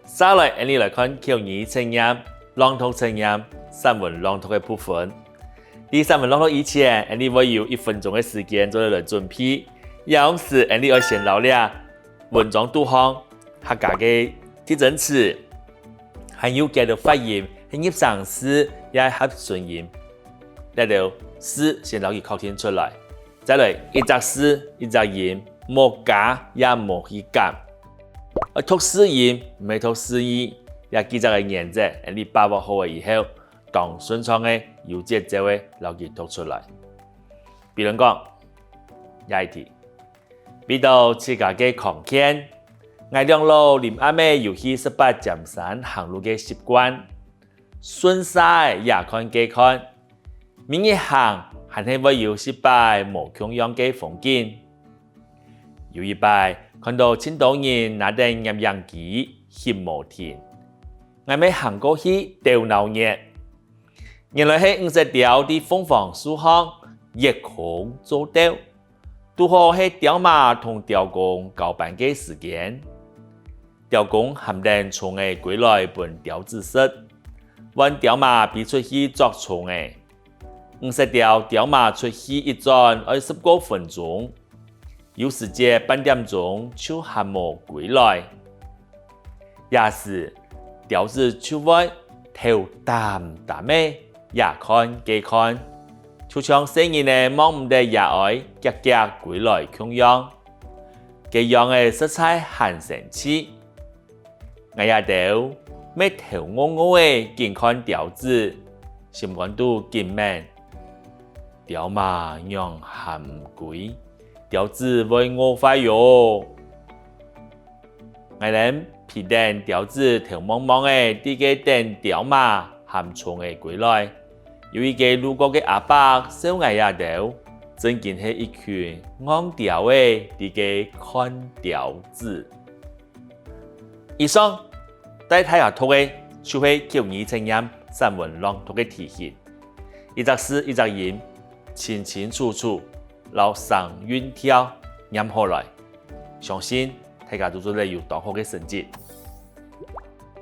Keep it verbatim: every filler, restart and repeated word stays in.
續來，𠊎俚來看口語測驗、朗讀測驗、散文朗讀个部分。在散文朗讀以前，𠊎俚會有一分鐘个時間做得來準備。這央時，𠊎俚愛先摎這文章肚項客家个特徵詞，還有佢个發音係入聲字也係合唇音，這兜字先摎佢確定出來。再來，一隻字、一隻音，無加也無去減。愛讀字音，毋係讀字義，這幾隻个原則，𠊎俚把握好了以後，當順暢个、有節奏个摎佢讀出來。比論講，這一題，為著自家个康健，𠊎兩老臨暗仔有去十八尖山行路个習慣，順續仔也看計看，每日行還係會有十擺無共樣个風景。有一擺，看著盡多人拿等攝影機、翕無停，𠊎乜行過去鬥鬧熱。原來係五色鳥在鳳凰樹項月空做竇，堵好係鳥媽同鳥公交班个時間。鳥公喊等蟲仔歸來分鳥子食，換鳥媽飛出去捉蟲仔。五色鳥鳥媽出去一轉愛十過分鐘，有時節半點鐘就還無歸來。這時，鳥子就會頭擔擔仔，這看該看，就像細人仔望毋得爺哀遽遽歸來共樣。該樣仔實在還生趣。𠊎這兜乜頭臥臥仔緊看鳥子，心肝肚緊愐：「鳥媽仰還毋歸？鳥子會餓壞喲！」𠊎等飛等鳥子頭望望仔，在該等鳥媽含蟲仔歸來。有一個路過个阿伯笑𠊎這兜，正經係一群戇鳥仔在該看鳥子。以上，帶大家讀个就係口語測驗散文朗讀个題型，一隻字一隻音，清清楚楚，摎聲韻調唸好來，相信大家都做得有當好个成績。